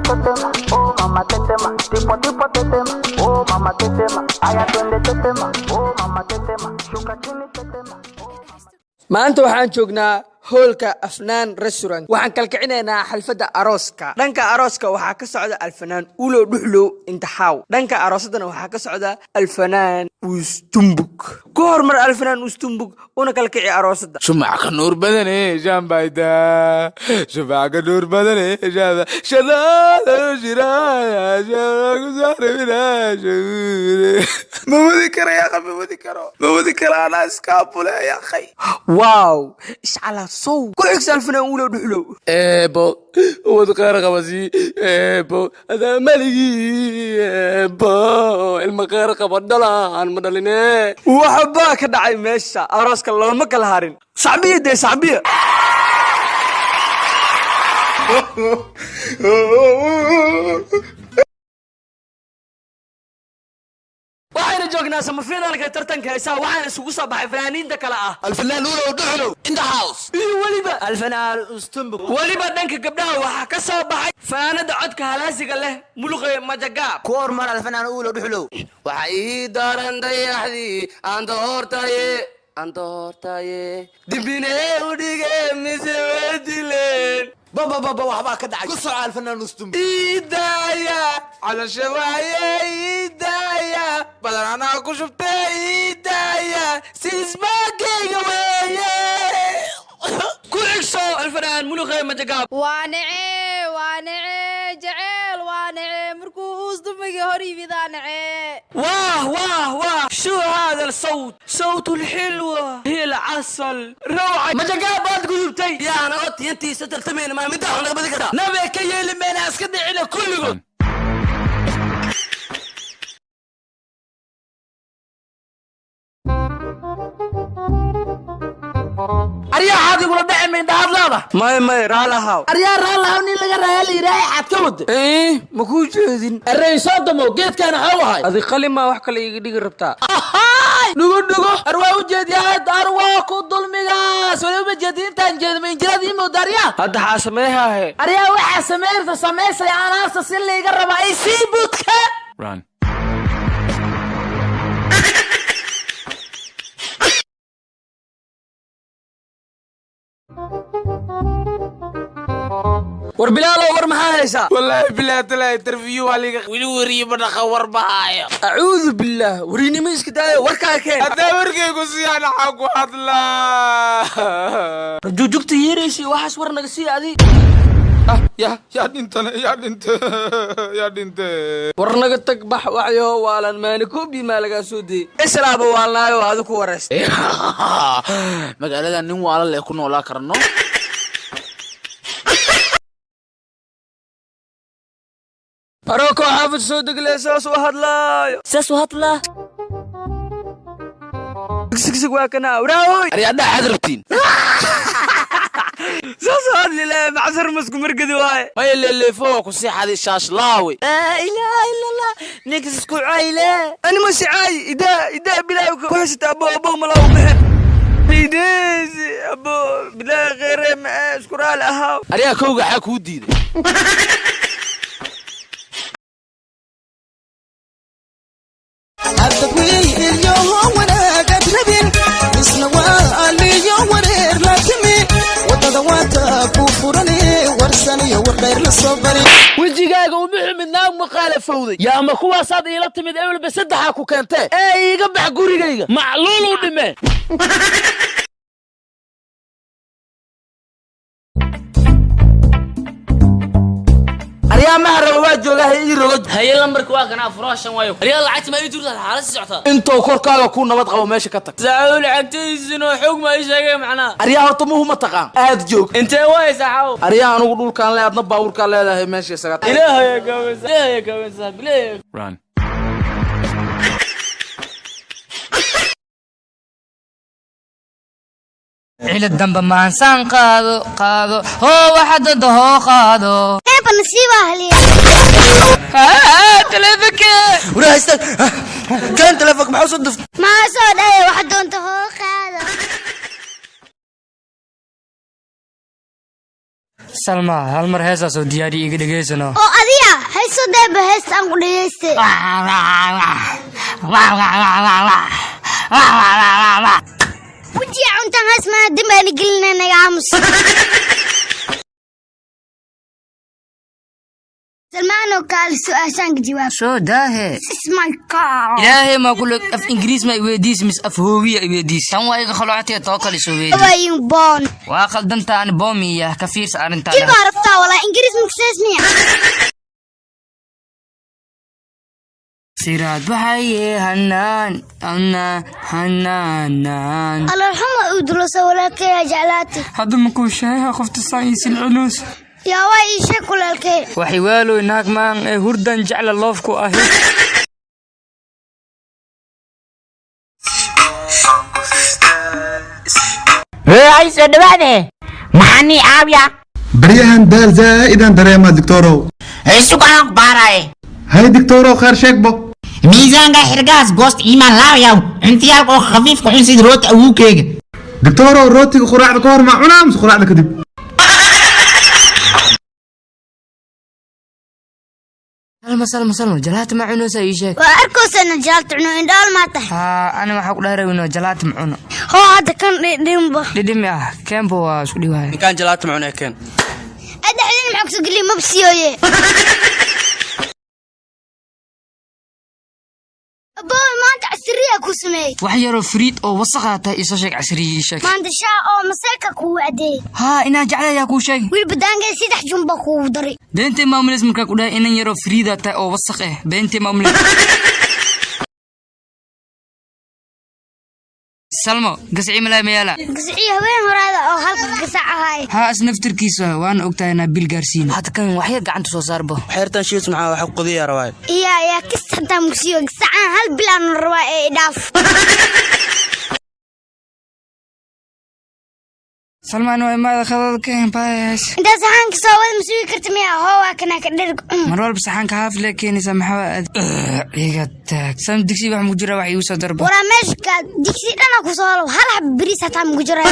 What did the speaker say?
Tetema, oh mama tetema, tipo tipo tetema, oh mama tetema, aya twende tetema, oh mama tetema, shuka chini tetema. Maanta waxaan joognaa hoolka Afnaan Restaurant. Waxaan kalkicinaynaa xalfadda arooska. Dhanka arooska waxaa ka socda Alfanaan Ulo Dhuxlow Intaxaaw, dhanka aroosadana waxaa ka socda Alfanaan Ustumbuk. Ku hormar Alfanaan Ustumbuk una kalkici aroosadda. Shumac ka nuur badane shambayda, shumac ka nuur badane shamba shadaada shiraaya shaakusaarabina. Ma wadi karo yaa, ma wadi karo, ma wadi karo, anaa iskaabule yaa khay. Wow, ishcala sow ku xigsa Alfanaan Ulo Dhuxlow. Eebo wad qaar qabasi, eebo adaa maligii, eebo ilma qaar qaba dhalaan ma dhaline. Waxbaa ka dhacay meesha arooska, looma kala harin. Sacbiya dee, sacbiya. Waxaynu joognaa samafinaalka tartanka heesaha. Waxaana isugu soo baxay fanaaniinta kale ah Alfanaan Ulow Dhuxlow in the house iyo weliba Alfanaan Ustumbuk. Weliba dhanka gabdhaha waxaa ka soo baxay fanaanada codka halaasiga leh, Muluqe Majagaab. Ku hormar Alfanaan Ulow Dhuxlow. Waxa ii daran dayaxdii aan doortaye, aan doortaye, dibinee u dhige mise wadileen. Babababa, waxbaa ka dhacay. Ku soco Alfanaan Ustumbuk. Idaaya calasha waaye, idaaya badan anaa ku shubtee, idaaya siismaagayga weeye. Ku xigso Alfanaan Muluqe Majagaab. Waa nacee, waa nacee jeceel, waa nacee markuu uus dumiga hor yimidaa nacee. واه واه واه، شو هذا الصوت؟ صوت الحلوة هي العسل، روعة. مجاقاب baad gudubtay. Yaana otiyantiisa tartamayna maa middaa naga badi kartaa? Nabe ka yeeli mayna, iska dhicina kulligood. Aryaa, xaad igula dhaci maindhahaad leeda. May may, raalahaw. Aryaa, raallahaw nin laga raaya la yidhaahay, xaad ka wada. Eh, ma kuu jeedin. Arey soodomo geedkaana xaw ahay. Adi qalin maa wax kale iiga dhigi rabtaa? Dhugo dhugo, ar waa u jeediyaa, ar waa ku dulmigaas wali uma jeedin, intaan jeedmo injirada ii mooda aryaa. Hadda xaa sameehaahe? Aryaa, waxaa sameyrta samaysaya anaarta si layga rabaa ay sii budka. Run. War Bilaalow, war maxaa haysaa? Wallaahi bilaah talaa, interview waa liga weli, weriye ma dhaqa, war bahaayo. Acuudu billaah, warinimo iska daayo, warkaa keen. Haddaa warkaygu siyaan waxaa ku hadlaa. Jugjugta yeeraysi waxaas, war naga sii adi. Ya yaa dhintane, yaa dhinte, yaa dhinte. War naga tag, bax waxyo waalan maani koobi maa lagaa soo deyey islaaba waalnaayo adi ku wareystay. Magaalada nin waala leh ku noolaa karno. Aroko xaafid soo degle, saas u hadlaayo. Saas u hadlaa. Sigsig waa kana waraahoy. Aryaadhaa, xaad rabtiin? Saas u hadli le, macsar masku margadi waaye. Maya, leeleefo waa ku sii xaday shaashlaawe. Laa ilaaha ila Allah, ninkas isku cayle. Ani ma sicaay, idaa idaa bilaa ku haysata. Abo abo, malaa u bixin ideesi abo bilaa kheyre ma isku raali ahaa. Aryaa, kowga xaa kuu diiday? Wanaagad rabin isna waa aliyo wareer la timi wadada waata ku furane warsaniyo war dheer la soo bari. Wejigaaga uma xumid naag muqaalafowday yaa ma kuwaasaad iila timid ewelba saddexaa ku keentee ee iiga bax gurigayga macluul u dhimee. Aryaamaha raba waa joogaa, ii rogo. Haye, lambarka waa kanaa, furaha shan waayo. Aryaa, lacagta ma ii turtaa? Xaalad sii socotaa. Intuu korkaaga ku nabad qabo meesha ka tag. Saaxiib, lacagtaydiisuna xoog ma ii sheegay macnaha. Aryaa, horta muhu ma taqaan aad joog. Intee waay saaxaw? Aryaa, anugu dhulkaan le, adna baabuurkaan leedahay, meesha isaga tag. Ilaahay gaawaysa, Ilaahay gaawaysa, ilaahay. Run. Cilad damba maansaan qaado qaado hoo waxa danta hoo qaado. Eeba nasiibaa heliya. Taleefanka. Waraa istaag, kan telefoonka maxaa soo duftay? Maa soo dhaya waxa doonta hoo qaado. Salma, hal mar heesaasoo diyaari iga dhegaysano. Oo adiga. Miya hayso deeba heesta aan ku dhegeyste. Wejiga cuntaan hays maa dembaani gelina, naga aamus. Salmaano, kaal su-aashaan ka jawaab. Soo daahe. This is my car. Ilaahay maa kule, af Ingiriis ma iweydiis mis af hoowiya iweydiis? Tan waa iga khaloocatee, too kale soo weydiis. Wayin boon. Waa qaldantaan, boomiya ka fiirsa arrintaan. Kibaa rabtaa walaa Ingiriis maksees miya? Siraad baxaye hanaan ana hanaanaan. Alalxuma uu dulosa walaalkay jeclaatay. Hadda makuu sheega qofta saayisil culus? Yaa waa ii sheeg walaalkay. Waxay waaloy naag maan ee hurdan jecla loofku ahi. Ay, soo dhawaade, maxaa caawiya? Baryahan daal zaa'idaan dareemaa, doctorow. Sugaan ku baaraye. Hay doctorow, khayr sheegbo. Miisaanka xirgaas goost iimaan laabayaw, cuntiyaalka oo khafiifka cun sida rooti awuukeyga. Doctorow, rootiga quraacda ka hor maa cunaa mise quraacda kadib? Salma, Salma, Salma, jalaata ma cunaysa, ii sheeg. Waa arkoosana jaalta cuno, indhaal maa tahay. Haa, ana waxaa ku dhahay jalaata ma cuno. Hoo, hadda kan dhidhinba. Dhidhimi ah, keenba waa isku dhiwaaya. Ninkaan jalaata ma cunee, keen. Adhexdin maxaa kusoo geliya? Mabsiyooye. Abooy, maanta casriya ku sameeyey. Wax yaroo fariid oo wasaqaa tahay, isoo sheeg casriya, ii sheeg. Maanta shaa oo maseeka kugu adeey. Haa, inaa jeclayaa kuu sheeg. Wiilba daangay 3 jumba kugu daray. Beentay maamuleys markaa ku dhahay inan yaroo fariida tahay oo wasaq ah, beentay maamuleys. Salmo, gasci malaa mayaala? Gasciyo haween horaada oo halka gasac ahaay. Haa, as naftirkiisa waana ogtahay inaa bil gaarsiin. Hadda kan waxyar gacanta soo saarbo. Xeertan shiis maxaa waxa qudiya rawaay? Iya, yaa kis hataa mugsiyo gasacaan hal bil aanu rabaa ee idhaaf. Salmaan, waa imaada khadada keen baayas. Intaa saxaanka soo wada ma sugi karta miya? Hoo, waa kanaa, ka dherg. Mar walba saxaanka haaf lee keenaysaa, maxaa aad iga taag. Sam, digsi wax mugu jira, wax iigu soo darbo. Waraa meesha ka digsi dhana ku soo halow, hal xab bariis hataa mugu jira.